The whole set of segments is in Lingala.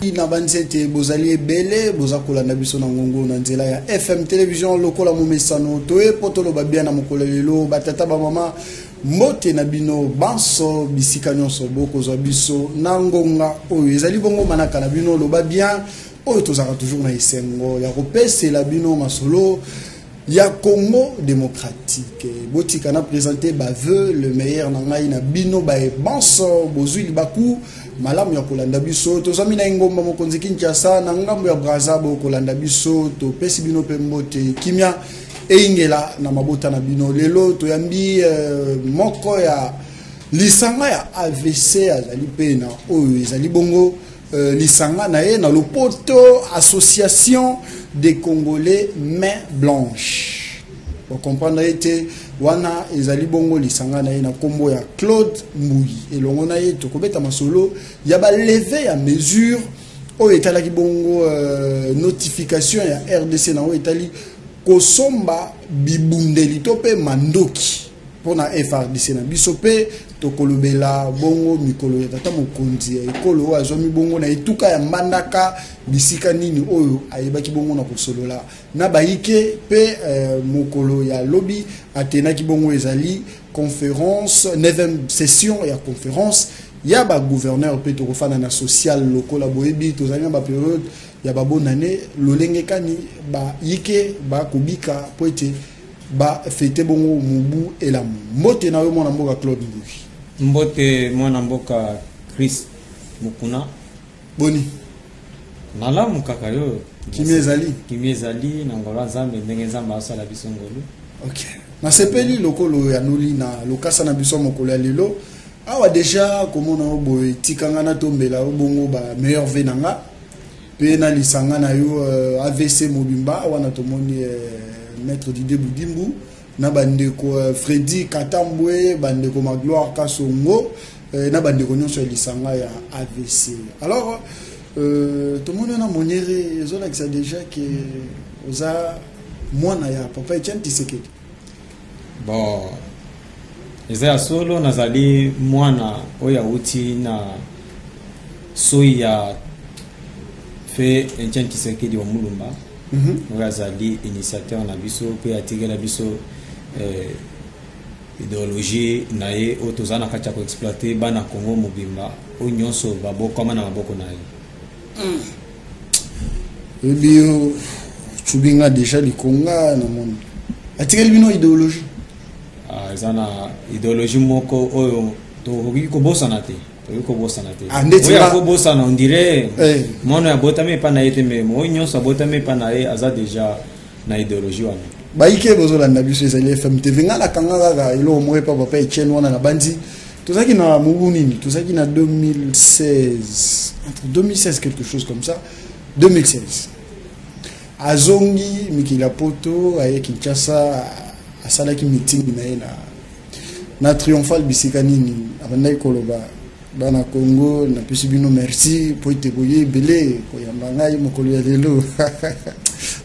Na banzete bozali ebele boza kolanda biso na ngongo na nzela ya FM Television lokola momesano toye po toloba bien na mokolo lelo. Batata, bamama, mbote na bino banso bisika nyonso bokozwa biso na ngonga oyo. Ezali bongo manaka na bino Loba Bien, oyo tozalaka toujours na esengo ya kopesela bino masolo ya Congo démocratique. Botika na présenter bavœux le meilleur na ngai na bino baye banso bozwi libaku malamu ya kolanda biso. Tozwami na engomba mokonzi Kinshasa, na ngambo ya Braza. Bokolanda biso, topesi bino mpe mbote, kimia eyingela na mabota na bino. Lelo toyambi moko ya lisanga ya AVC, azali mpe na oyo ezali bongo lisanga na ye na lopoto Association des Congolais Main Blanche. Bocomprendre ete wana ezali bongo lisanga na ye na nkombo ya Claude Mbuyi. Elongo na ye tokobeta masolo ya balevée ya mesure oyo etalaki bongo notification ya RDC na oyo etali kosomba bibundeli to mpe mandoki mpona FARDC na biso. Mpe tokolobela bongo mikolo ya tata mokonzi ya ekolo oyo azwami bongo na etuka ya Mbandaka, bisika nini oyo ayebaki bongo na kosolola na bayike. Mpe mokolo ya lobi atenaki bongo ezali conférence, 9e session ya conférence ya bagouverneur. Mpe tokofanda na social lokola boyebi tozali na bapériode ya babonane, lolenge kani bayike bakobika po ete bafete bongo mobu elamu. Mbote na yo, mwana mboka Claude Mbuyi. Mbote, mwana mboka Chris Mukuna. Boni? Malamu kaka, yo? Kimia ezali. Kimia ezali na ngolu ya Nzambe, ndenge Nzambe asala biso ngolu. Ok, nasepeli lokolo ya noli na lokasa na biso mokolo ya lelo awa. Déjà komona yo boye, etikanga natombela yo bongo ba meilleurs vœux na nga mpe na lisanga na yo AVC mobimba. Wana tomoni maître Dide Budimbu na bandeko Fredi Katambwe, bandeko Magloire Kasongo na bandeko nyonso ya lisanga ya AVC. Alors tomoni wana moniere ezolakisa déjà ke oza mwana ya papa Etienne Tshisekedi. Bon, eza ya solo, nazali mwana oyo awuti na soi ya fe Etienne Tshisekedi wa Mulumba, oyo azali initiateur na biso mpe atikela biso idéologie na ye oyo toza na kati ya koexploiter bana Congo mobimba oyo nyonso babokama na maboko na ye. Oyebi, yo tubinga déjà likonga namoni atikeli bino idéologie. Ah, eza na idéologie moko oyo tokoki kobosana te, tokoki kobosana te. Ah, ndeti Oyo akobosana, on dirait mwana oyo abotami epa na ye te, mais oyo nyonso abotami epa na ye aza déjà na idéologie wana. Bayike bozolanda biso, ezali FMTV. Ngai nakanga kaka eloko moko epa papa Etienne wana. Na bandi tozalaki na mobu nini? Tozalaki na 2016, entre 2016, quelque chose comme ça, 2016. Azongi mikili ya poto, aye Kinshasa, asalaki meeting na ye na Triomphal, bisika nini abandaki koloba: "Bana Congo, napesi bino merci po ete boye ebele koyamba ngai mokolo ya lelo."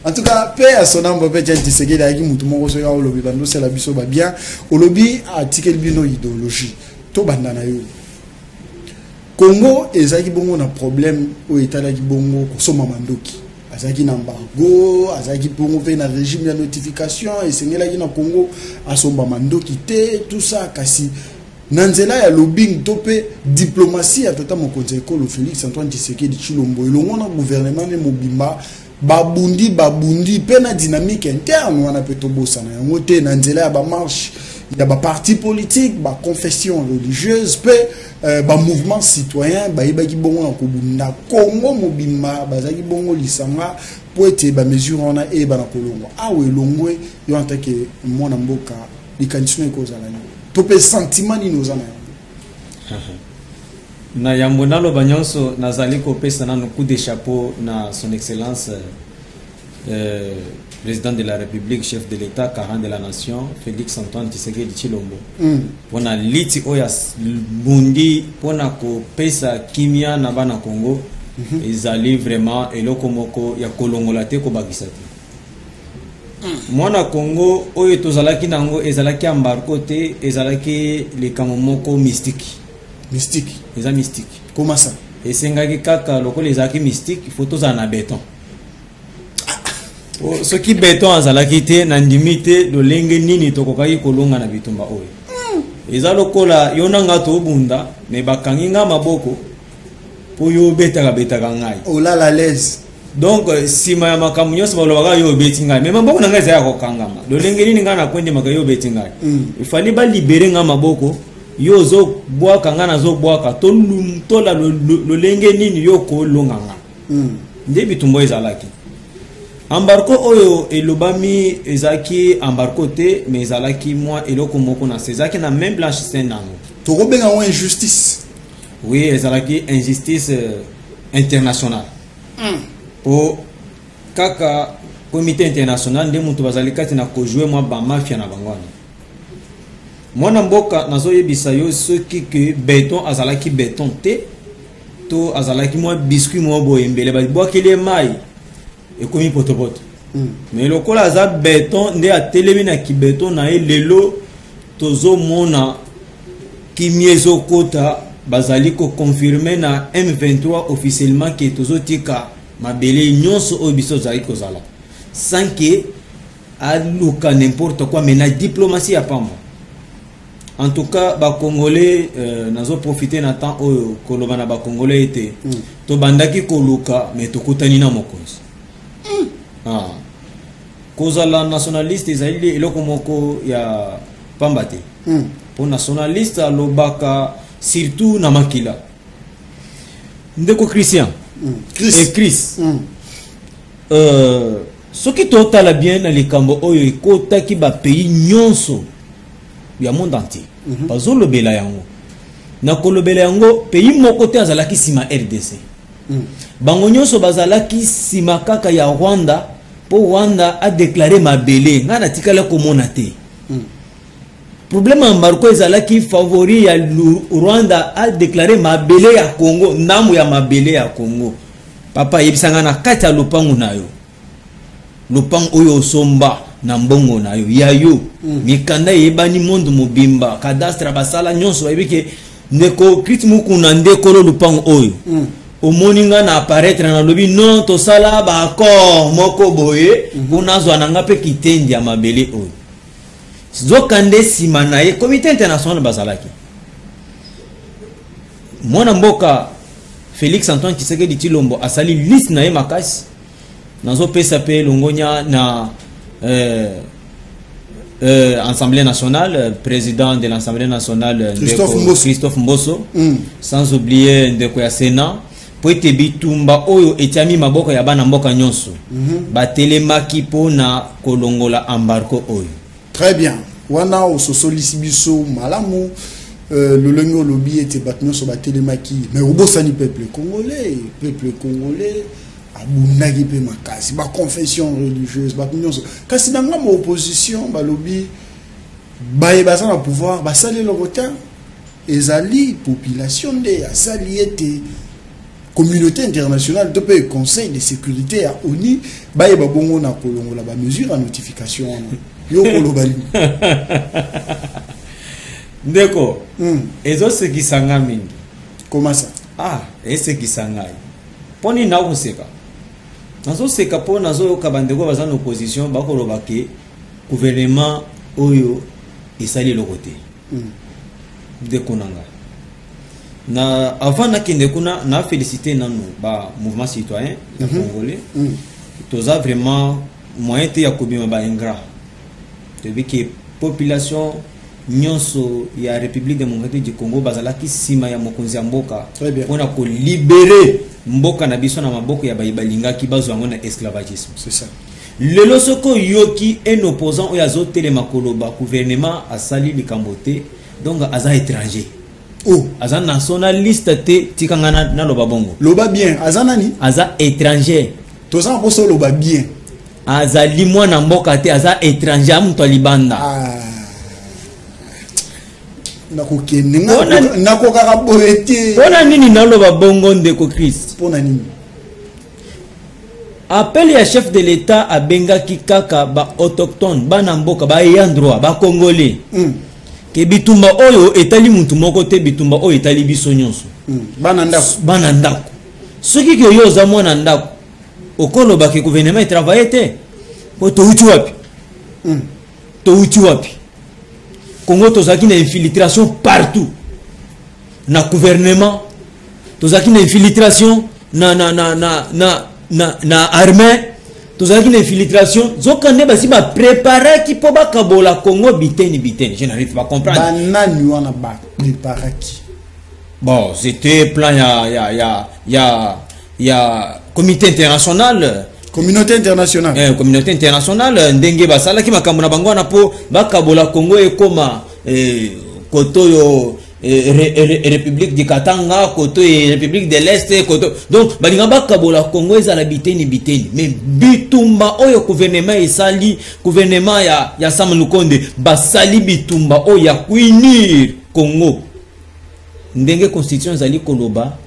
En tout cas, mpe ya sonambo mpe Etienne Tshisekedi ayaki motu moko soki olobi bandosala biso babien. Olobi atikeli bino idéologie. Tobanda na yo. Congo ezalaki bongo na problème oyo etalaki bongo kosomba mandoki. Azalaki na embargo, azalaki bongo mpe na régime ya notification, esengelaki na Congo asomba mandoki te, tout ça. Kasi na nzela ya lobbying to mpe diplomatie ya tata mokonzi ya ekolo Félix Antoine Tshisekedi Tshilombo elongo na gouvernement ne mobimba, babundi babundi mpe na dynamique interne wana mpe tobosana yango te, na nzela ya bamarche ya baparti politique, baconfession religieuse mpe bamouvement citoyen, bayebaki bongo na kobunda Congo mobimba, bazalaki bongo lisanga mpo ete bamesure wana eyebana kolongwa. Awa elongwe, yo en tant que mwana mboka, likanisi no ekozala nini to mpe sentiment nini oza na yango? Na yambo naloba nyonso, nazali kopesa nano coup de chapeau na son excellence président de la République, chef de l'État, garant de la nation, Félix Antoine Tshisekedi Tshilombo, mpona liti oyo abundi mpona kopesa kimia na bana Congo. Ezali vraiment eloko moko ya kolongola te, kobakisa te. Mwana Congo oyo tozalaki nango ezalaki embargo te, ezalaki likambo moko mystique. Mystique. Eza mystique. Comment ça? Esengaki kaka lokola ezalaki mystique, il faut tozala na béton. Soki béton azalaki te, nandimi te lolenge nini tokokaki kolonga na bitumba oyo. Eza lokola yo na nga tobunda, me bakangi nga maboko mpo yo obetaka betaka ngai. Olala l'aise. Donc nsima ya makambo nyonso balobaka yo obeti ngai, me maboko na ngai eza ya kokangama. Lolenge nini ngai nakwendemaka yo obeti ngai? Ifali balibere ngai maboko, yo ozobwaka ngai, nazobwaka, tola lolenge nini yo kolonga nga? Nde bitumba ezalaki. Embargo oyo elobami ezalaki embargo te, mais ezalaki mwa eloko moko na se, ezalaki na main blanche se nango. Tokobenga yango injustice. Oui, ezalaki injustice internationale, po kaka comité international nde moto bazali kati na kojouer mwa bamafia na bango wana. Mwana mboka, nazoyebisa yo, soki ke béton azalaki béton te, to azalaki mwa biscuit mwa boye, mbele babwakeli ye mai ekomi potopoto. Mais lokola aza béton, nde atelemi na kibeton na ye. Lelo tozomona kimia ezokota, bazali koconfirmer na M23 officiellement ke tozotika mabele nyonso oyo biso tozalaki kozala, sans ke aluka n'importe quoi, mais na diplomatie ya pamba. En tout cas bacongolais, nazoprofite na temps oyo koloba na bacongolais ete tobandaki koluka, mais tokutani na mokonzi. Ah. Kozala nationaliste ezali eloko moko ya pamba te, mpo nationaliste alobaka surtout na makila. Ndeko Christian, Chris. Et Chris, soki totala bien na likambo oyo ekotaki, bapays nyonso ya monde entier bazolobela yango. Na kolobela yango, pays moko te azalaki nsima RDC. Bango nyonso bazalaki nsima kaka ya Rwanda, mpo Rwanda adéclarer mabele. Ngai natikala komona te problème ya embargo ezalaki favori ya Rwanda adéclarer mabele ya Congo, ndambo ya mabele ya Congo. Papa, yebisanga, na kati ya lopango na yo, lopango oyo osomba na mbongo na yo ya yo, mikanda eyebani monde mobimba, cadastre basala nyonso, bayebi ke ndeko Chris Mukuna ndekolo lopango oyo. Omoni nga na apparaître, nalobi non, tosala baaccord moko boye mpo nazwa na nga mpe kitendi ya mabele oyo. Zokande nsima na ye comité international bazalaki. Mwana mboka Félix Antoine Tshisekedi Tshilombo asali liste na ye makasi. Nazopesa mpe longonya na Assemblée nationale, président de l'Assemblée nationale, Christophe ndeko Mboso. Christophe Mboso, sans oublier ndeko ya Sénat, po ete bitumba oyo etiami maboko ya bana mboka nyonso, batelemaki mpona kolongola embargo oyo. Très bien, wana ososolisi biso malamu. Lolenge olobi ete bato nyonso batelemaki, mais obosani peuple congolais. Peuple congolais abundaki mpe makasi, baconfession religieuse, bato nyonso. Kasi na ngambo opposition balobi baye baza na pouvoir basali eloko te, ezali population nde asali ete communauté internationale to mpe Conseil de sécurité ya ONU bayeba bongo na kolongola bamesure ya notification wana. Yo koloba nini? Ndeko, ezosekisa nga mingi. Comment ça? Ah, esekisa ngai mpo nini? Nakoseka, nazoseka mpo nazoyoka bandeko baza na opposition bakoloba ke gouvernement oyo esali eloko te. Ndeko na ngai, na avant nakende kuna, na félicité nanu ba mouvement citoyen ya congolais. Toza vraiment moyen te ya kobima baingrat. Toyebi ke population nyonso ya République démocratique du Congo bazalaki nsima ya mokonzi ya mboka Très bien. mpona kolibérer mboka na biso na maboko ya baye balingaki bazwa yango na esclavagisme. C'est ça. Lelo soki oyoki un opposant oyo azotelema koloba gouvernement asali likambo te, donc aza étranger. Oh. Aza nationaliste te. Tika nga naloba bongo. Loba bien, aza nani? Aza étranger. Toza na mposa oloba bien. Azali mwana mboka te, aza étranger, aza moto ya libanda. Ah. Nakokende nga nakokaka boye te. Mpona nini naloba bongo, ndeko Christ? Mpona nini? Appel ya chef de l'État abengaki kaka baautochtone, bana mboka, baayant droit, bacongolais, ke bitumba oyo etali mutu moko te, bitumba oyo etali biso nyonso. Bana ndako. Bana ndako. Soki ke yo oza mwana ndako, okoloba ke gouvernement etravaille te, po touti wapi? Touti wapi? Congo tozalaki na infiltration partout na gouvernement, tozalaki na infiltration na armée, tozalaki na infiltration. Zoka nde basi bapreparaki mpo bakabola Congo biteni biteni. Je n'arrive pas à comprendre. Banani wana bapreparaki? Bon, c'était plan ya comité international. Communauté internationale. Communauté internationale, ndenge basalaki makambo na bango wana mpo bakabola Congo ekoma koto oyo République du Katanga, koto République de l'Est, koto. Donc balinga bakabola Congo ezala biteni biteni. Mais bitumba oyo gouvernement esali, gouvernement ya Sam Lukonde, basali bitumba oyo ya kounir Congo. Ndenge constitution ezali koloba,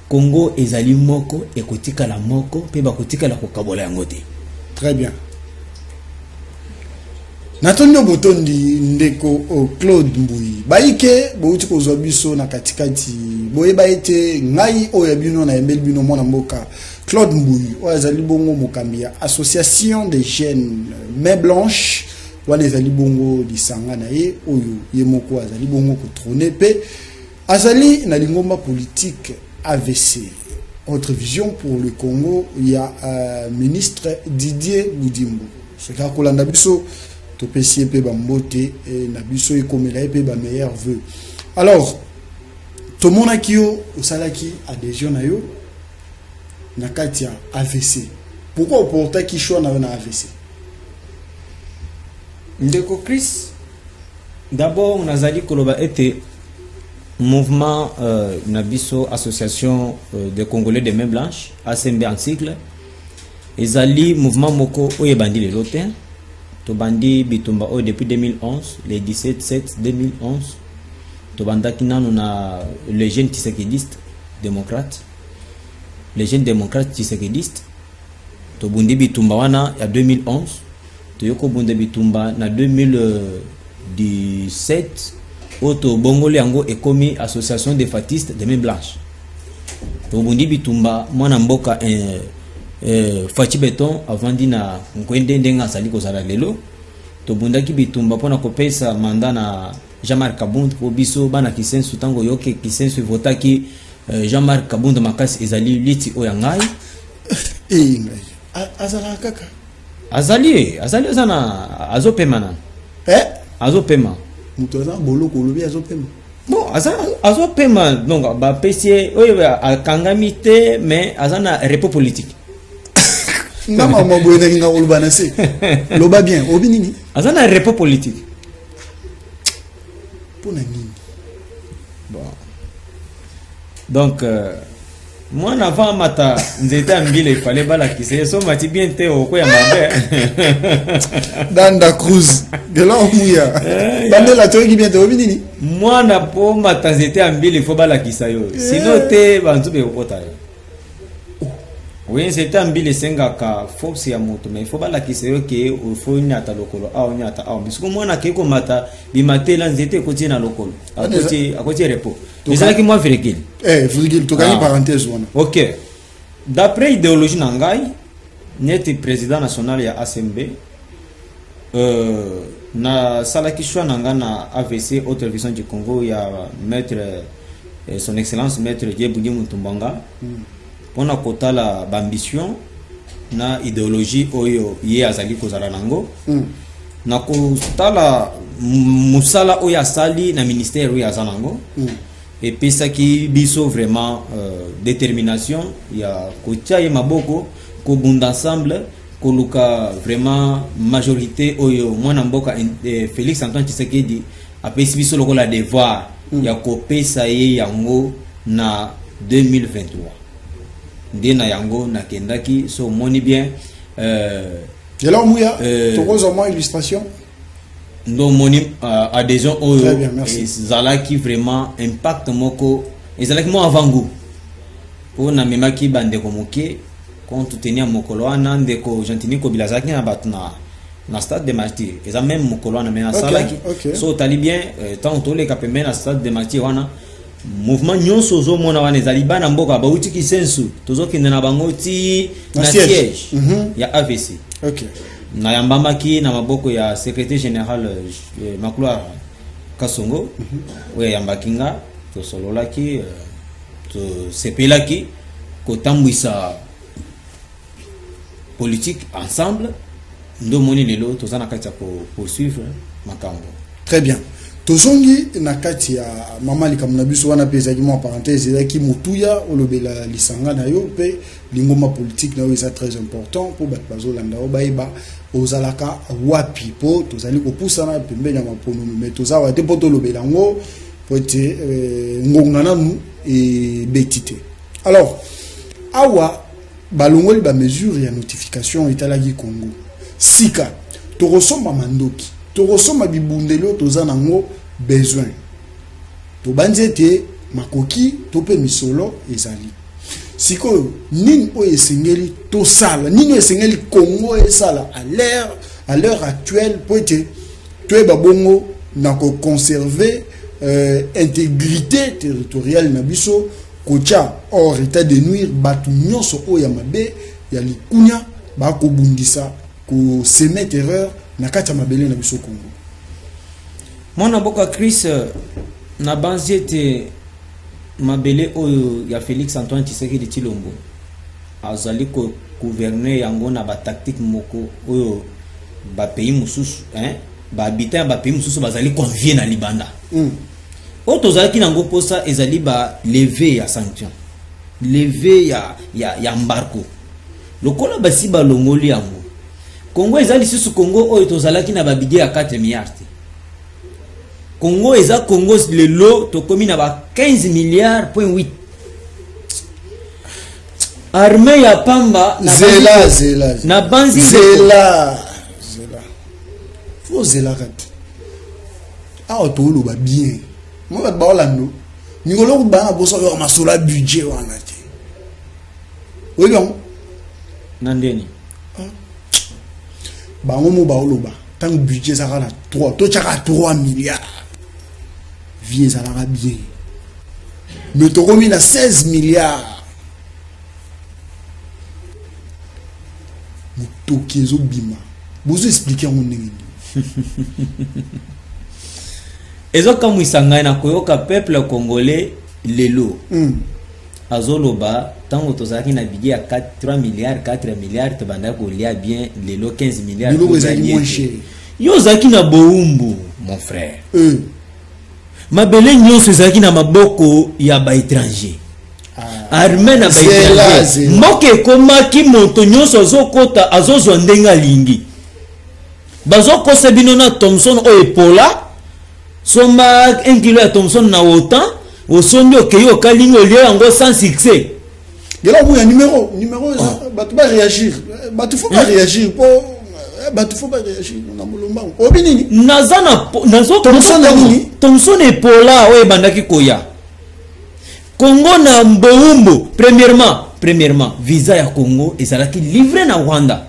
Congo ezali moko, ekotikala moko, mpe bakotikala kokabola yango te. Très bien. Natondi yo botondi, ndeko Claude Mbui. Bayike bouti kozwa biso na katikati, boyeba ete ngai oyo ya bino nayembeli bino mwana mboka Claude Mbui, oyo azali bongo mokambi ya Association des jeunes Main Blanche. Wana ezali bongo lisanga na ye oyo ye moko azali bongo kotrôner, mpe azali na lingomba politique AVC, Autre Vision pour le Congo, ya ministre Didier Budimbu. Soki akolanda biso, topesi ye mpe bambote na biso, ekomela ye mpe bameilleurs vœux. Alors, tomonaki yo osalaki adhésion na yo na kati ya AVC. Pourquoi oportaki choix na yo na AVC? Ndeko Chris, d'abord nazali koloba ete mouvement na biso, Association des Congolais de Main Blanche, ACMB en sigle, ezali mouvement moko oyo ebandi lelo te. Tobandi bitumba oyo depuis 2011, le 17 7 2011. Tobandaki nano na les jeunes tshisekedistes démocrates, les jeunes démocrates tshisekedistes. Tobundi bitumba wana ya 2011, toyei kobunda bitumba na 2017 oyo tobongoli yango, ekomi Association des Fatistes de Main Blanche. Tobundi bitumba, mwana mboka Fatshi Béton avandi na Nkwende ndenge azali kozala lelo. Tobundaki bitumba mpona kopesa mandat na Jean-Marc Kabund, mpo biso bana Kisensu, ntango oyoke Kisensu evotaki Jean-Marc Kabund makasi, ezali liti oyo ya ngai. Ngai azalaka kaka? Azali, aza na, azopema nano. Eh? Azopema. Moto aza boloko, olobi azopema? Bon, aza, azopema. Donc bapesi ye oyo akangami te, mais aza na repos politique. Nga mama boye nalinga koloba na se. Loba bien, obi nini? Aza na repos politique. Mpo na nini? Bon, donc mwana avant amata nzete ya mbila, ifale balakisa ye. So mati bien te, okoya mabe. Danda Cruz gela omuya bandela, toyoki bien te. Obi nini? Mwana mpo mata nzete ya mbila, ifo balakisa yo, sino te banzube ekokota yo. Oui, nzete ya mbila esengaka force ya moto, mais ifo balakisa yo ke ifo nyata lokolo awa, nyata awa. Bisiko mwana akei komata bimatela, nzete ekoti ye na lokolo, akoti repos. Ezalaki mwa virgule. Eh, virgule, tokangi. Ah. Parenthèse wana. Ok, d'après idéologie na ngai neti président national ya ACMB, nasalaki choix na ngai na AVC, Autre Vision du Congo, ya maître son excellence maître Diebundi Mutumbanga, mpona kotala baambition na idéologie oyo ye azali kozala nango, na kotala mosala oyo asali na ministère oyo aza nango. Epesaki biso vraiment détermination ya kotia ye maboko, kobunda ensemble, koluka vraiment majorité oyo mwana mboka Félix Antoine Tshisekedi apesi biso lokola devoir ya kopesa ye yango na 2023. Nde na yango nakendaki. So omoni bien Gela omuya. Tokozwa mwa illustration. Ndo omoni adhésion oyo. Très bien, merci. Ezalaki vraiment impact moko, ezalaki mwa avant-goût mpo namemaki bandeko moke. Compte tenu ya mokolo wana, ndeko Gentini Kobila azalaki na bato na stade de Martyr. Eza même mokolo wana, mais nasalaki. So otali bien, ntango toleka pembeni na stade de Martyr wana, Mouvement nyonso ozomona wana ezali bana mboka bauti Kisensu, tozokende na bango ti Na na siège. siège ya AVC. Nayambamaki na maboko ya secrétaire général Makloire Kasongo, oyo ayambaki nga, tosololaki, tosepelaki kotambwisa politique ensemble. Nde omoni lelo toza na kati ya kopoursuivre makambo. Très bien. Tozongi na kati ya mama likambo na biso wana, mpe ezalaki mwa parenthèse, ezalaki motuya olobela lisanga na yo mpe lingomba politique na yo. Eza très important mpo bato bazolanda yo bayeba ozalaka wapi, mpo tozali kopusana pembeni ya maponomi, mais toza awa te mpo tolobela yango, po ete ngonga nanu ebeti te. Alors awa balongoli bamesure ya notification etalaki Congo. Sika tokosomba mandoki, tokosomba bibundeli oyo toza nango besoin, tobandi ete makoki to mpe misolo ezali. Sikoyo nini oyo esengeli tosala? Nini oyo esengeli Congo esala à l'heure actuelle po ete toyeba bongo na koconserver intégrité territoriale na biso, kotia hors état de nuire bato nyonso oyo ya mabe, ya likunya, bakobundisa kosemer terreur na kati ya mabele na biso Congo? Mwana mboka Chris, nabanzi ete mabele oyo ya Félix Antoine Tshisekedi Tshilombo azali kogouverner yango na batactique moko oyo bapays mosusu, hein, bahabitant ya bapays mosusu bazali koenvier na libanda. Oyo tozalaki nango mposa ezali balevée ya sanction, levée ya embargo. Lokola basi balongoli yango, Congo eza lisusu Congo oyo tozalaki na babudget ya 4 milliards te. Congo eza Congo lelo tokomi na ba 15 milliards point 8. Armée ya pamba na Zela, zela. Na banzi. Zela, zela, fo ozelaka te. Awa tooloba bien mo bato baolando mikolo kobana boso oyoka masolo ya budget wana te, oyebi yango. Na ndeni? Bango mo baoloba ntango budget ezalaka na 3, totyaka 3 milliards, vie ezalaka bien, mais tokomi na 16 milliards, motoki ezobima. Bozo expliquer yango ndenge nini? Ezokamwisa ngai na koyoka peuple congolais lelo azoloba ntango tozalaki na budget ya 4, 3 milliards, 4 milliards, tobandaki kolia bien. Lelo 15 milliards, Biloko tolia ezalaki bien moins te. cher. Yo ozalaki na bowumbu, mon frère. Mabele nyonso ezalaki na maboko ya baétranger, armée na Zela, baétranger. zela. Mboka ekomaki moto nyonso azokota, azozwa ndenge alingi. Bazokosa bino na Thomson oyo epola. Somba 1 kilo ya Thomson na autant osombi, okei, okalingi, olie yango sans succès. Gela obuya numéro bato baréagir, bato faut baréagir, po bato faut baréagir na molombango. Obi nini? Naza na nazo Thomson na nini? Thomson epola oyo ebandaki koya Congo na mbowumbu. Premièrement, visa ya Congo ezalaki livré na Rwanda.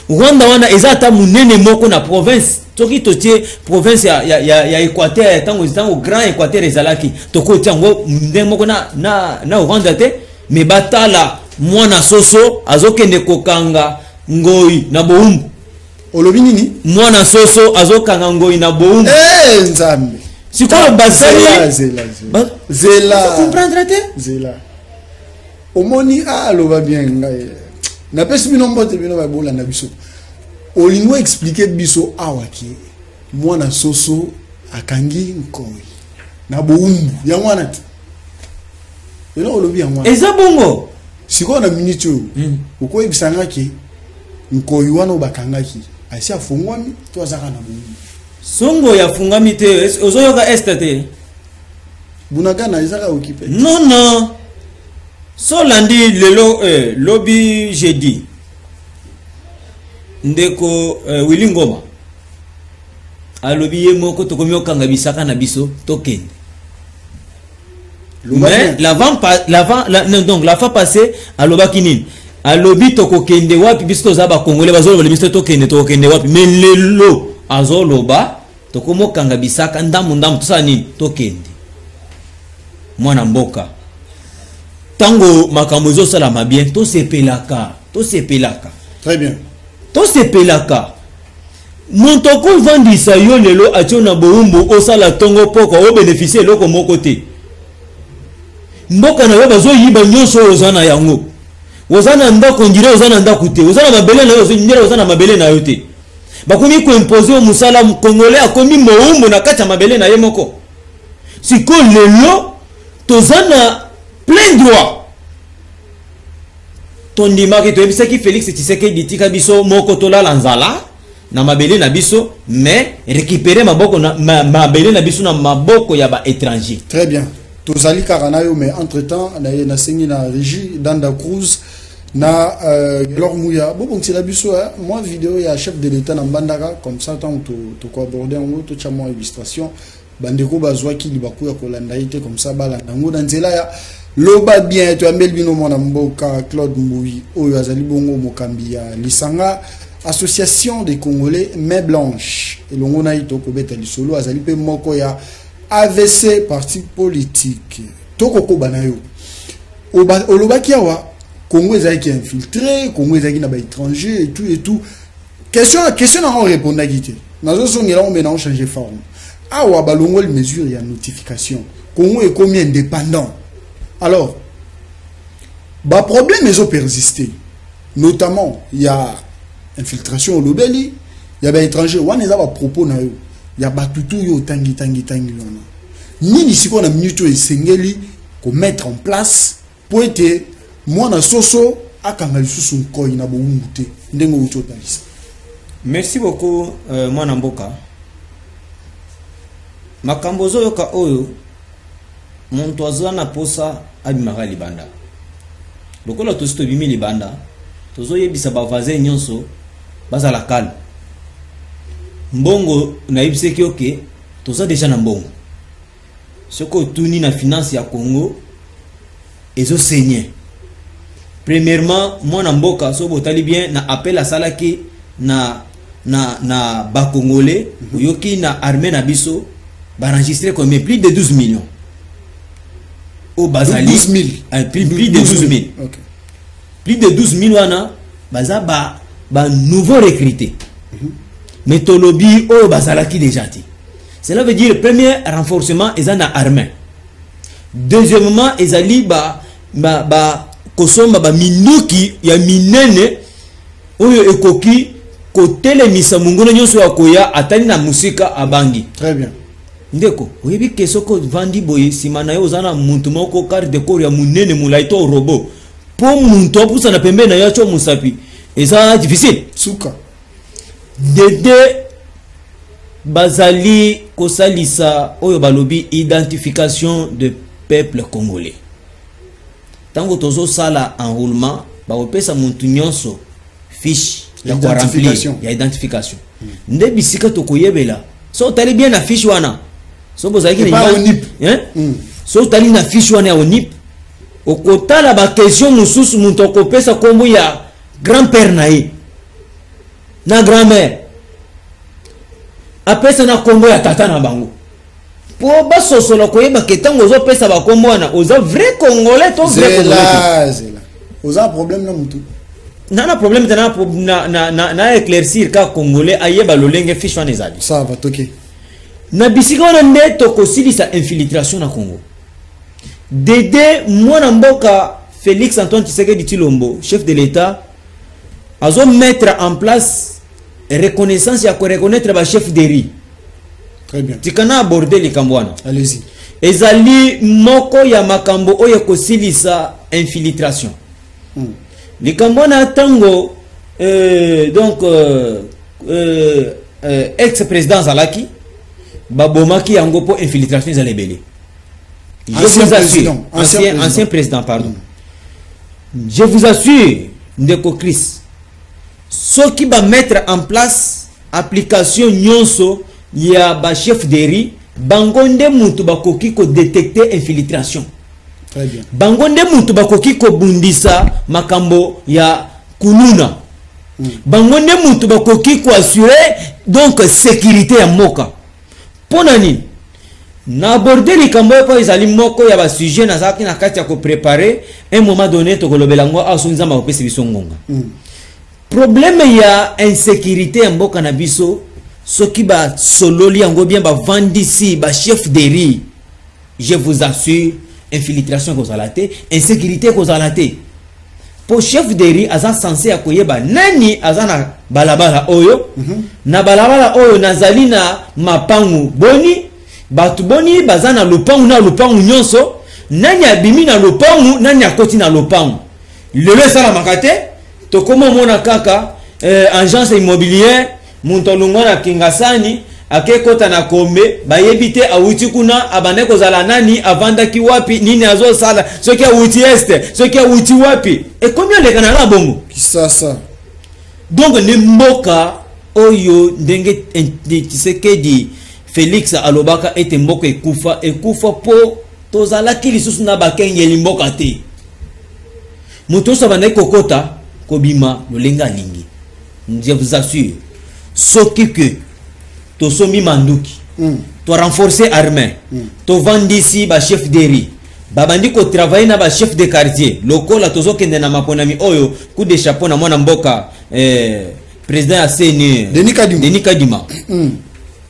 Rwanda wana eza ata monene moko na province. Soki totie province ya Équateur ya ntango Grand Équateur ezalaki, tokotia yango ndenge moko na Rwanda te. Mais batala mwana soso azokende kokanga ngoi na bowumbu. Olobi nini? Mwana soso azokanga ngoi na bowumbu. Eh, Nzambe! Sikoyo basali Zela, zela, zela. Zela. Comprendre te. Zela, omoni, aloba bien. Ngai napesi bino mbote, bino babolanda biso. Olingi oexpliquer biso awa ke mwana soso akangi nkoi na bowumbu, yango wana te? Eloko olobi yango wana. Eza bongo. Sikoyo na minute oyo, okoyebisanga ke nkoi wana oyo bakangaki asi afungwami to azaka na bowumbu? Songo yafungami te. Ozoyoka este te? Bunagana ezaka occupé? Non, so olandi lelo, lobi jeudi, ndeko Willy Ngoma alobi ye moko tokomi okanga bisaka na biso, tokende. Loba Mais bien. L'avant la, non, donc la fois passée alobaki nini? Alobi tokokende wapi? Biso toza bakongole, bazoloba biso tokende, tokokende wapi? Mais lelo azoloba tokomokanga bisaka ndambu ndambu, tosala nini? Tokende. Mwana mboka, ntango makambo ezosalama bien, tosepelaka, tosepelaka. Très bien. Tosepelaka. Moto akovandisa yo lelo, atie na bowumbu, osala ntongo poko, obénéficie eloko moko te. Mboka na yo bazoyiba nyonso oyo oza na yango. Oza na ndako, on dirait oza na ndako te. Oza na mabele na yo, on dirait oza na mabele na yo te. Bakomi koimpose yo mosala. Congolais akomi mowumbu na kati ya mabele na ye moko. Sikoyo lelo toza na plein droit. Tondimaki, toyebisaki Félix Tshisekedi: tika biso moko tolala nzala na mabele na biso, mais récupérer maboko na, mabele na biso na maboko ya baétranger. Très bien, tozali kaka na yo, mais entre temps nasengi na régie Danda Cruz na Gelor Muya bobongisela biso mwa video ya chef de l'État na Mbandaka. Comme ça, ntango tokoaborde yango, totya mwa illustration. Bandeko bazwaki libaku ya kolanda ye te, comme ça balanda yango na nzela ya Loba Bien. Toyambeli bino mwana mboka Claude Mbui, oyo azali bongo mokambi ya lisanga Association des Congolais Main Blanche. Elongo na ye tokobeta lisolo. Azali mpe moko ya AVC, parti politique. Tokokoba na yo. Olobaki awa Congo ezalaki infiltré, Congo ezalaki na baétranger et tout et tout. Question nango orépondaki te. Nazozongela ngo, mpe nango changer forme. Awa balongoli mesure ya notification, Congo ekomi indépendant. Alors baproblème ezopersiste, notamment ya infiltration olobeli ya baétranger. Wana eza bapropos na yo ya batutu oyo otangi tangi tangi wana. Nini sikoyo na minute oyo esengeli komettre en place mpo ete mwana soso akanga lisusu nkoi na bowumbu te, ndenge outi otalisa? Merci beaucoup, mwana mboka. Makambo ozoyoka oyo, moto aza na posa abimaka libanda. Lokola tosi tobimi libanda, tozoyebisa bavoisin nyonso bazala calme. Mbongo, nayebisaki oke toza deja na mbongo. Soki otuni na finance ya Congo, ezosenye. Premièrement, mwana mboka, soki botali bien na appel asalaki na bacongolais, oyoki na armée na biso baenregistré combien? Plus de 12 millions oyo bazali 12 000. Plus de 12 000. Plus de 12 000 wana baza ba nouveau recruté, mais tolobi oyo bazalaki déjà te. Cela veut dire, premier renforcement eza na armée. Deuxièmement, ezali ba kosomba baminduki ya minene oyo ekoki kotelemisa monguna nyonso ya koya, atali na mosika, abangi. Très bien. Ndeko, oyebi ke soki ovandi boye, nsima na yo oza na muntu moko, garde du corps ya monene, molai to robot, mpo muntu apusana pembeni na yo atyo mosapi, eza difficile. Suka. Dede bazali kosalisa oyo balobi identification de peuple congolais. Ntango tozosala enrôlement, bakopesa muntu nyonso fiche ya koremplir. Identification. Ya identification. Nde bisika tokoyebela. So otali bien na fiche wana, so bozalaki na Epa ONIP. Hein? So otali na fiche wana ya ONIP, okotala baquestion mosusu, moto akopesa nkombo ya grand père na ye na grand mère, apesa na nkombo ya tata na bango, mpo basosola koyeba ke ntango ozopesa bakombo wana, oza vrai Congolais to vrai Congolais te. Zela, zela, oza problème na mutu. Na problème te, na éclaircir ka Congolais ayeba lolenge fiche wana ezali. Ça va, toke. Na bisika wana nde tokosilisa infiltration na Congo. Dede, mwana mboka Félix Antoine Tshisekedi Tshilombo, chef de l'État, azo mettre en place reconnaissance ya koreconnaître bachef de rue. Très bien. Tika na aborde likambo wana. Allez-y. Ezali moko ya makambo oyo ekosilisa infiltration. Likambo wana, ntango donc ex président azalaki, babomaki yango mpo infiltration ezala ebele. Je Ancien vous assure, président, ancien ancien, président. Ancien président, pardon. Je vous assure, ndeko Chris, soki bamettre en place application nyonso ya bachef de rue, bango nde mutu bakoki kodétecte infiltration. Très bien. Bango nde mutu bakoki kobundisa makambo ya kuluna. Bango nde mutu bakoki koassure donc sécurité ya mboka. Mpo na nini? Na aborde likambo oyo mpo ezali moko ya basujet nazalaki na kati ya koprépare. Un moment donné tokolobela yango awa soki Nzambe akopesa biso ngonga. Problème ya insécurité ya mboka na biso, soki basololi yango bien, bavandisi bachef de rue, je vous assure, infiltration ekozala te, insécurité ekozala te, po chef de rue aza censé ya koyeba nani aza na balabala oyo. Na balabala oyo nazali na mapangu boni, bato boni baza na lopangu, na lopangu nyonso nani abimi na lopangu, nani akoti na lopangu. Lelo esalamaka te. Tokoma omona kaka agence immobilière, moto alongwa na Kingasani, ake kota na Kombe, bayebi te awuti kuna, abandaki kozala nani, avandaki wapi, nini azosala, soki awuti este, soki awuti wapi. Ekomi oleka na bongo. Kisasa. Donc nde mboka oyo, ndenge Tshisekedi Félix alobaka ete mboka ekufa, ekufa mpo tozalaki lisusu na bakengeli mboka te. Moto nyonso abandaki kokota, kobima lolenge alingi. Je vous assure, soki ke tosombi manduki, torenforce armée, tovandisi bachef de rue, babandi kotravaille na bachef de quartier, lokola tozokende na maponami oyo, coup de chapeau na mwana mboka président ya CENI. Denis Kadima. Denis Kadima.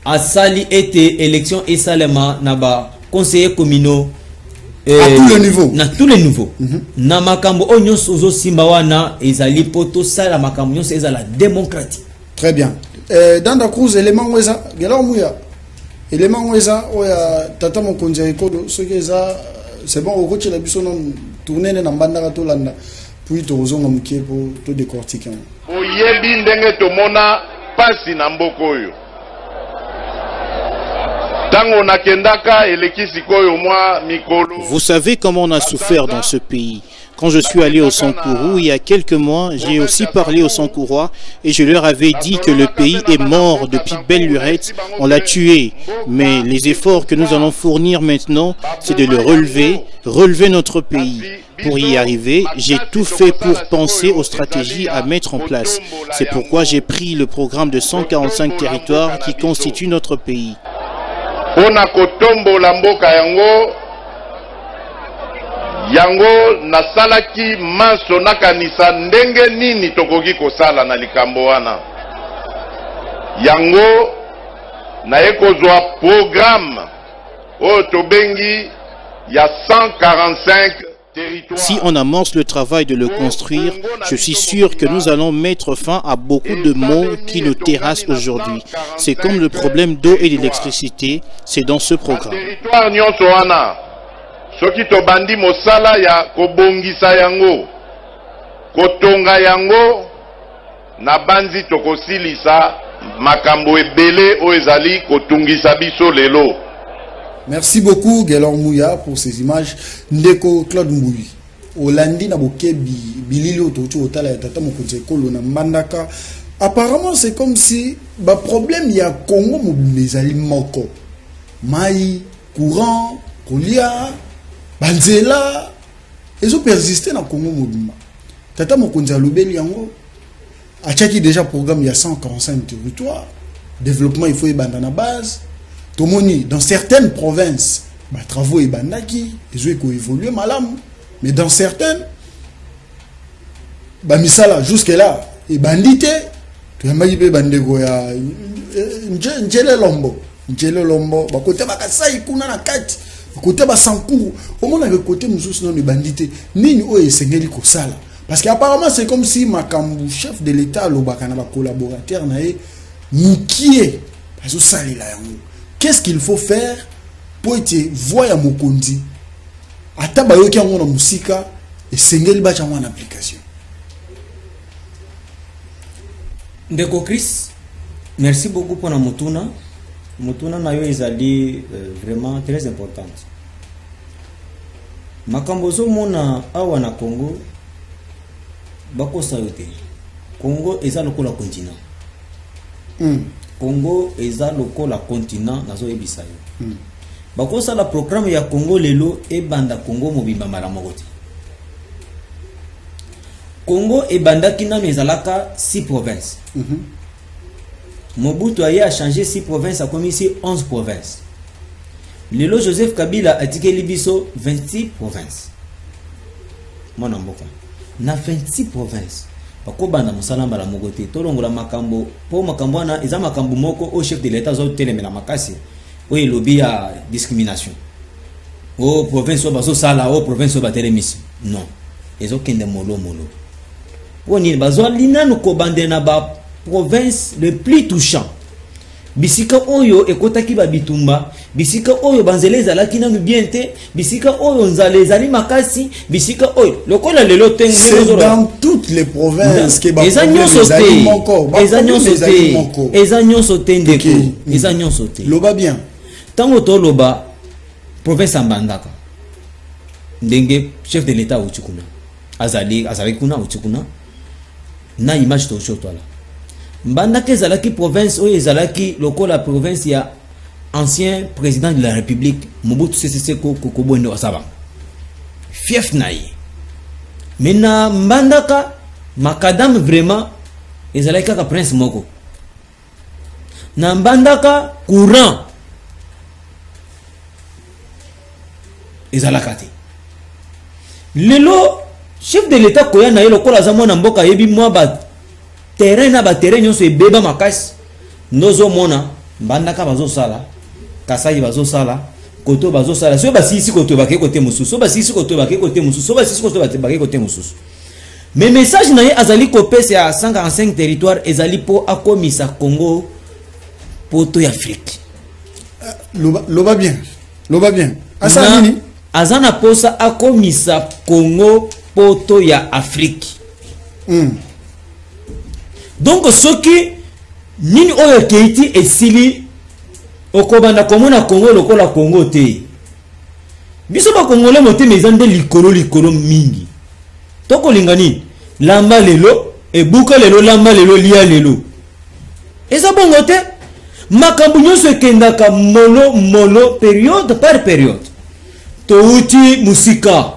Asali ete élection esalema na baconseiller communaux. À tous les niveaux. Na tous les niveaux. Na makambo oyo nyonso ozosimba wana ezali mpo tosala makambo nyonso ezala démocratique. Très bien. Danda Cruz, élément oyo eza Gelor Muya, élément oyo eza oyo ya tata mokonzi ya ekolo, soki eza, c'est bon, okotiela biso nano tourne nde na Mbandaka, tolanda, puis tokozonga mokie mpo todécortique yango. Oyebi ndenge tomona pasi na mboka oyo. Ntango nakendaka eleki sikoyo mwa mikolo. Vous savez comment on a souffert dans ce pays. Quand je suis allé au Sankuru il y a quelques mois, j'ai aussi parlé aux Sankurois et je leur avais dit que le pays est mort depuis belle lurette, on l'a tué. Mais les efforts que nous allons fournir maintenant, c'est de le relever, relever notre pays. Pour y arriver, j'ai tout fait pour penser aux stratégies à mettre en place. C'est pourquoi j'ai pris le programme de 145 territoires qui constituent notre pays. Mpona kotombola mboka yango, yango nasalaki manso nakanisa ndenge nini tokoki kosala na likambo wana. Yango naye kozwa programme oyo tobengi ya 145 territoires. Si on amorce le travail de le construire, je suis sûr que nous allons mettre fin à beaucoup de maux qui nous terrassent aujourd'hui. C'est comme le problème d'eau et d'électricité, c'est dans ce programme. Territoire nyonso wana, soki tobandi mosala ya kobongisa yango, kotonga yango, nabanzi tokosilisa makambo ebele oyo ezali kotungisa biso lelo. Merci beaucoup Gelor Mouya pour ces images. Ndeko Claude Mboui, olandi na bokebi bilili oyo touti kotala ya tata mokonzi ekolo na Mbandaka. Apparemment, c'est comme si ba problème ya Congo mobimba ezali moko. Mai, courant, kolia, banzela ezo persister na Congo mobimba. Tata mokonzi alobeli yango, atiaki déjà programme ya 145 territoires. Développement, il faut ebanda na base. Tomoni dans certaines provinces ba travaux ebandaki, ezo évoluer malamu, mais dans certaines, ba misala jusque là ebandi te. Toyambaki mpe bandeko ya Ndjele Lombo, Ndjele Lombo, bakote bakasai kuna na kati, bakote basankuru, omonaka kote mosusu nano ebandi te. Nini oyo esengeli kosala? Parce que apparemment, c'est comme si makambo chef de l'État alobaka na bacollaborateur na ye mokie azosalela yango. Qu'est-ce qu'il faut faire po ete voix ya mokonzi, ata bayoki yango na mosika, esengeli batya yango en application? Ndeko Chris, merci beaucoup mpona motuna. Motuna na yo ezali vraiment très importante. Makambo ozomona awa na Congo, bakosa yo te, Congo eza lokola continent. Congo eza lokola continent, nazoyebisa yo. Bakosala programme ya Congo lelo, ebanda Congo mobimba mbala moko te. Congo ebandaki nano ezalaka 6 provinces. Mobutu aye achange 6 provinces, akomisi 11 provinces. Lelo Joseph Kabila atikeli biso 26 provinces. Mwana mboka, na 26 provinces bakobanda mosala mbala moko te. Tolongola makambo mpo makambo wana eza makambo moko oyo chef de l'État azotelemela makasi, oyo elobi ya discrimination. O province oyo bazosala, o province oyo batelemisi, non, ezokende molo molo. Mpo nini bazwali nanu kobandela na baprovince le plus touchant, bisika oyo ekotaki babitumba, bisika oyo banzela ezalaki nanu bien te, bisika oyo nzala ezali makasi, bisika oyo lokola lelo te. C'est dans toutes les provinces que eza nyonso te, eza nyonso te, eza nyonso te, ndeko, eza nyonso te. Loba bien. Ntango toloba province ya Mbandaka, ndenge chef de l'État auti kuna, azali azalaki kuna, auti kuna na image touti otwala, Mbandaka ezalaki province oyo ezalaki lokola province ya ancien président de la République Mobutu Sese Seko Kuku Ngbendu Wa fief na ye. Mais na Mbandaka, macadam vraiment ezalaki kaka prince moko. Na Mbandaka, courant ezalaka te. Lelo chef de l'État koya na ye, lokola aza mwana mboka, ayebi mwa baterrain na baterrain nyonso ebeba makasi. Ndozomona Mbandaka bazosala, Kasai bazosala, koto bazosala. Soki basilisi koto, bakei kote mosusu. Soki basilisi koto, bakei kote mosusu. Soki basilisi koto, bakei kote mosusu. Mais message na ye azali kopesa ya 145 territoire ezali mpo akomisa Congo poto ya Afrique. Loba, loba bien, loba bien. Asala nini? Aza na posa akomisa Congo poto ya Afrique. Donc soki nini oyo ekei ti esili, okobanda komona Congo lokola Congo te. Biso bakongole, motema eza nde likolo likolo mingi. Tokolinga nini? Lamba lelo, ebuka lelo, lamba lelo, lia lelo. Eza bongo te. Makambo nyonso ekendaka molo molo, période par période. Touti mosika.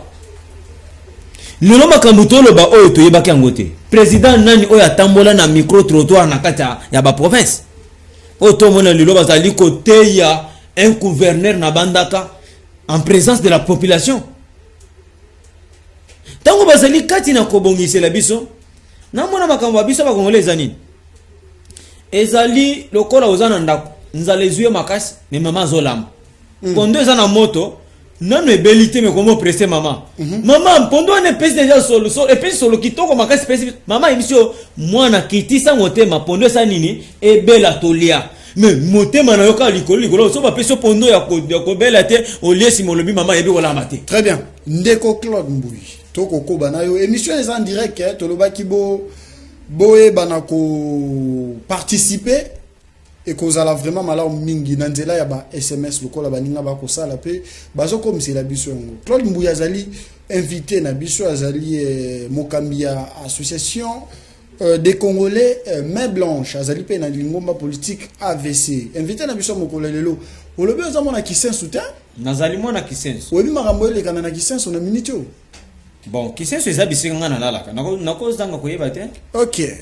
Lelo makambo toloba oyo toyebaki yango te. Président nani oyo atambola na micro trottoir na kati ya baprovince oyo tomona lelo bazali koteya un gouverneur na Bandaka en présence de la population? Ntango bazali kati na kobongisela biso, namona makambo ya biso bakongole eza nini? Ezali lokola oza na ndako, nzala ezwi yo makasi, mais mama azolamba. Pondo eza na moto, nano ebeli te, mais komo presse mama. Mama, mpondo wana epesi deja solo, so, epesi solo kitoko makasi. Epesi mama, ayebisi yo: "Mwana, kitisa motema, pondo esa nini, ebela, tolia." Mais motema na yo kaka likolo likolo. So bapesi yo pondo ya kobela te, olie, nsima olobi mama ayebi kolamba te. Très bien, ndeko Claude Mbui, tokokoba na yo. Émission eza en direct, eh, tolobaki bo boyebana koparticiper, ekozala vraiment malamu mingi na nzela ya ba SMS lokola baninga bakosala mpe bazokomisela biso yango. Claude Mbuyi azali invité na biso, azali mokambi ya association des Congolais Main Blanche, azali mpe na lingomba politique AVC. Invité na biso mokolo lelo, olobi oza mwana Kisensu te? Nazali mwana Kisensu. Oyebi makambo elekana na Kisensu na miniti oyo? Bon, Kisensu eza bisika nga nalalaka. Nakozanga koyeba te. Ok,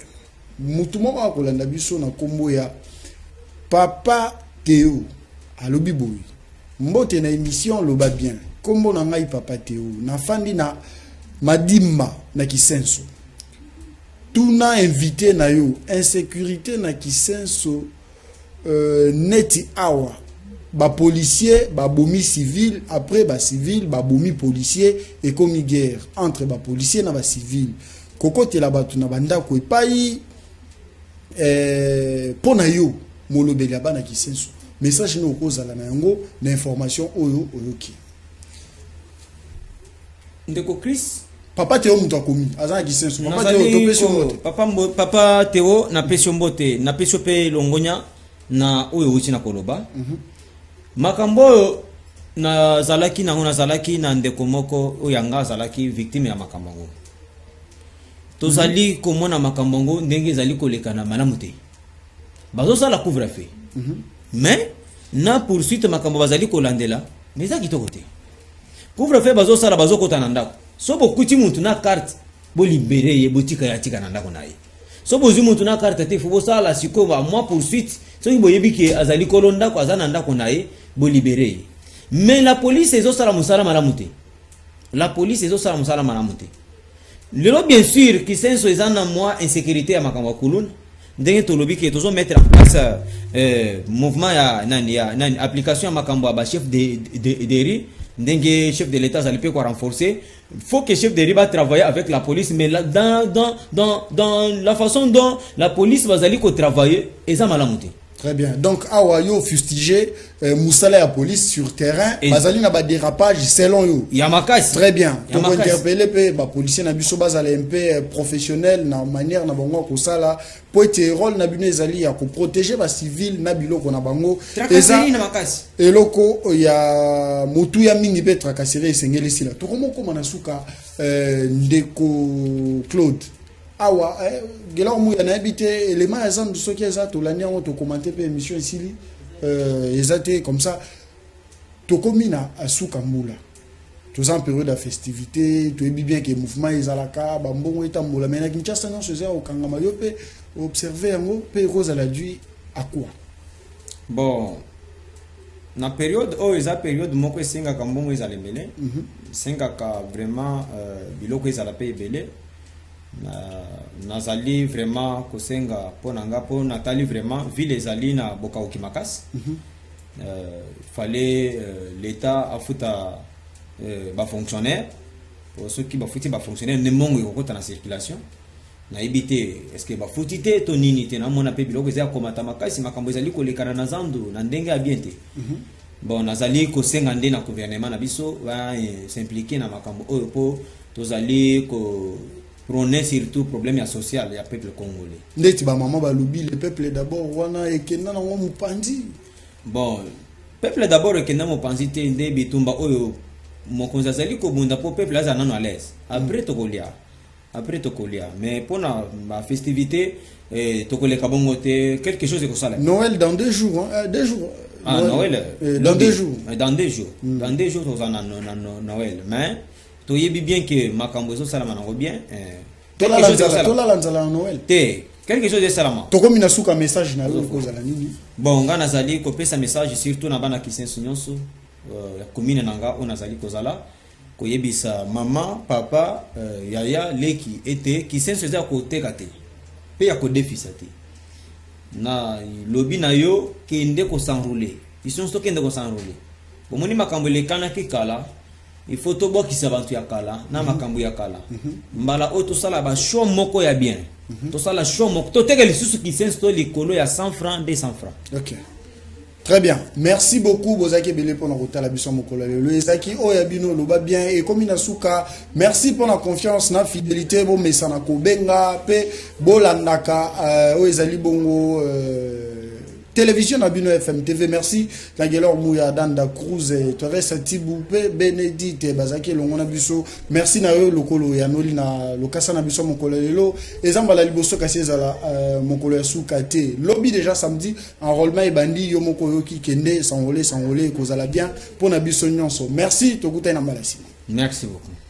mutu moko akolanda biso na nkombo ya Papa Teo alobi boye: "Mbote na émission Loba Bien. Nkombo na ngai Papa Teo, nafandi na Madimba na Kisenso. Tuna invité na yo, insécurité na Kisenso, neti awa bapolicier babomi civil, après bacivil babomi policier, ekomi guerre entre bapolicier na bacivil, kokotela bato na bandako epai." Mpo na yo, molobeli ya bana Kisenso, message nini okozala na yango na information oyo oyoki? Ndeko Chris. Papa Teo moto akomi, aza na Kisenso. Papa Teo, Nazali topesi yo mbote. Papa Teo, napesi yo mbote, napesi yo mpe longonya na oyo outi na koloba. Makambo oyo nazalaki nango, nazalaki na ndeko moko oyo yanga azalaki victime ya makambo yango. Tozali komona makambo yango ndenge ezali koleka na malamu te. Bazosala couvre-feu, mais na poursuite makambo bazali kolandela, mais eza kitoko te. Couvre-feu bazosala, bazokota na ndako. So bokuti mutu na carte, bolibérer ye, botika ye atika na ndako na ye. So bozwi mutu na carte te, fo bosala sikoyo bamwa poursuite. Soki boyebi ke azali kolo ndako, aza na ndako na ye, bolibérer ye. Mais la police ezosala mosala malamu te. La police ezosala mosala malamu te lelo. Bien sûr, Kisenso eza na mwa insécurité ya makambo ya kuluna. Ndenge tolobi ke tozomettre en place mouvement ya nani, ya nani, application ya makambo ya bachef de rue, ndenge chef de l'État azali mpe korenforcer, faut que chef de rue batravailler avec la police. Mais là, dans la façon dont la police bazali kotravailler, eza malamu te. Très bien. Donc, awa yo fustigé musala ya police sur terrain, bazali na ba dérapage selon yo. Ya makasi. Très bien. Ya Donc makasi. Interpeller pe ba policier na biso bazala un peu professionnel na manière na bango kosala po ete rôle na bino ezali ya ko protéger ba civil na biloko na bango. Tracasserie na makasi. Eloko ya motuya mingi mpe tracasserie esengeli esila. Tokomokoma na suka, ndeko Claude. Awa Gelor Muya, nayebi te élément ya zandu soki eza, tolandi yango, tokomante mpe émission esili. Eza te comme ça. Tokomi na asuka mbula, toza en période ya festivité. Toyebi bien ke mouvement ezalaka, bambongo etambola, mais na Kinshasa nyonso eza ya kokangama. Yo mpe observe yango mpe ekozala dû à quoi? Bon, na période oyo eza période moko esengaka mbongo ezala ebele, esengaka vraiment biloko ezala mpe ebele. Nazali vraiment kosenga mpo na nga, mpo natali vraiment ville ezali na bokauki makasi. Fallait l'État afuta bafonctionnaire, po soki bafuti bafonctionnaire nde mbongo ekokota na circulation. Nayebi te est ce que bafuti te to nini te. Namona mpe biloko eza ya komata makasi, makambo ezali kolekana na zandu na ndenge ya bien te. Bon, nazali kosenga nde na gouvernement na biso ba s'impliquer na makambo oyo, mpo tozali ko prôner surtout problème ya social ya peuple congolais. Ndeti bamama balobi "le peuple d'abord" wana ekenda nango mopanzi. Bon, peuple d'abord ekenda mopanzi te. Nde bitumba oyo mokonzi azali kobunda mpo peuple azala nano à l'aise, après tokolia, après tokolia. Mais mpona bafestivité tokoleka bongo te, quelque chose ekosala. Noël dans 2 jours, hein? 2 jours. Ah, Noël. Dans 2 jours. Dans 2 jours. Dans 2 jours, toza na Noël. Mais toyebi bien que makambo ezosalama nango bien. Quelque chose ekosalama. Tolala nzala na Noël? Te, quelque chose esalama. Tokomi na suka. Message na yo ekozala nini? Bon, nga nazali kopesa message surtout na bana Kisenso nyonso ya commune na nga oyo nazali kozala, koyebisa mama, papa, yaya, leki ete Kisenso eza ya koteka te mpe ya kodefisa te. Na lobi na yo, kende kos'enrôler. Biso nyonso tokende kos'enrôler. Bomoni makambo elekanaki kala, il faut tobwakisa bato ya kala na makambo ya kala. Mbala oyo tosala bachoix moko ya bien, tosala choix moko, toteka lisusu Kisenso to likolo ya 100 francs, 200 francs. Ok, très bien, merci beaucoup. Bozaki ebele mpona kotala biso mokolo ya lelo. Ezalaki oyo ya bino Loba Bien, ekomi na suka. Merci mpona confiance na fidélité. Bomesana kobenga mpe bolandaka oyo ezali bongo télévision na bino FMTV. Merci na Gelor Muya, Danda Cruz, Torres Tibu mpe Bénédicte, bazalaki elongo na biso. Merci na yo lokolo yanoli na lokasa na biso mokolo ya lelo. Eza mbala liboso, kasi ezala mokolo ya suka te. Lobi déjà samedi, enrôlement ebandi. Yo moko oyoki, kende s'enrôler, s'enrôler, ekozala bien mpo na biso nyonso. Merci, tokutani na mbala nsima. Merci beaucoup.